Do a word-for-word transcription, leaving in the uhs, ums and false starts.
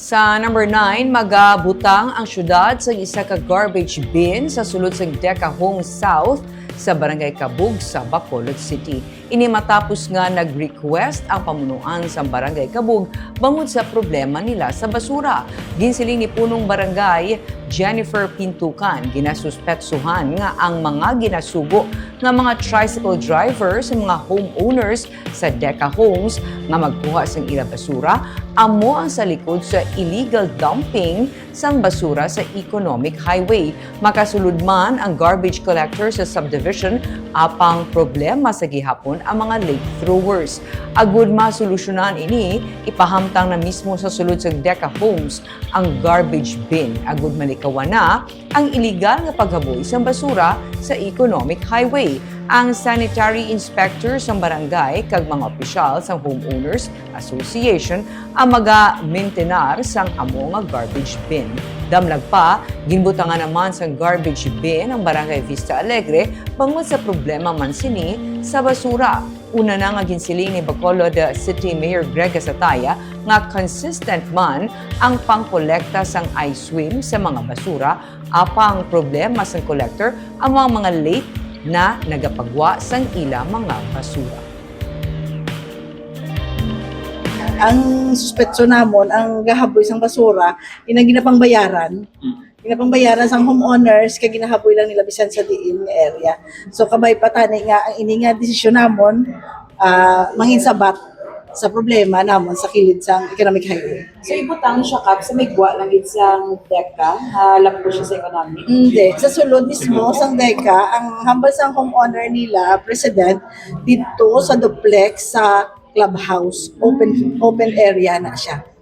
Sa number nine, magabutang ang syudad sa isa ka garbage bin sa sulod sa Deca Home South sa Barangay Cabug sa Bacolod City. Ini matapos nga nag-request ang pamunuan sa Barangay Cabug bangod sa problema nila sa basura. Ginsiling ni Punong Barangay Jennifer Pintukan, ginasuspetsuhan nga ang mga ginasugo nga mga tricycle driver sa mga homeowners sa Deca Homes nga magkuha sang ila basura amo ang sa likod sa illegal dumping sang basura sa Economic Highway. Makasulod man ang garbage collector sa subdivision, apang problema sa gihapon ang mga late throwers. Agud masolusyonan ini, ipahamtang na mismo sa sulod sa Deca Homes ang garbage bin agud malikawan na ang iligal nga paghaboy sang basura sa Economic Highway. Ang sanitary inspector sang barangay kag mga opisyal sang Homeowners Association ang maga-mintenar sang amo nga garbage bin. Damlag pa, ginbutangan naman sang garbage bin ang Barangay Vista Alegre bangod sa problema man sini sa basura. Una na nga ginsiling ni Bacolod City Mayor Greg Gasataya nga consistent man ang pangkolekta sang I swim sa mga basura, apang problema sang collector amo ang mga late na nagapagwa sang ila mga basura. Ang suspetso namon, ang gahaboy sang basura, inang ginapangbayaran. Ginapangbayaran sang homeowners kay ginahaboy lang nila bisan sa diin nga area. So kabay pa tani nga ang ini nga desisyon namon ah, manginsabat sa problema namon sa kilid sang Economic Highway. So ibutang siya, Kap, sa may gwa lang gid sang Deca, nga lapos siya sa Economic. Hindi, sa sulod mismo sang Deca, ang hambal sang homeowner nila, president, dito sa duplex sa clubhouse, open open area na siya.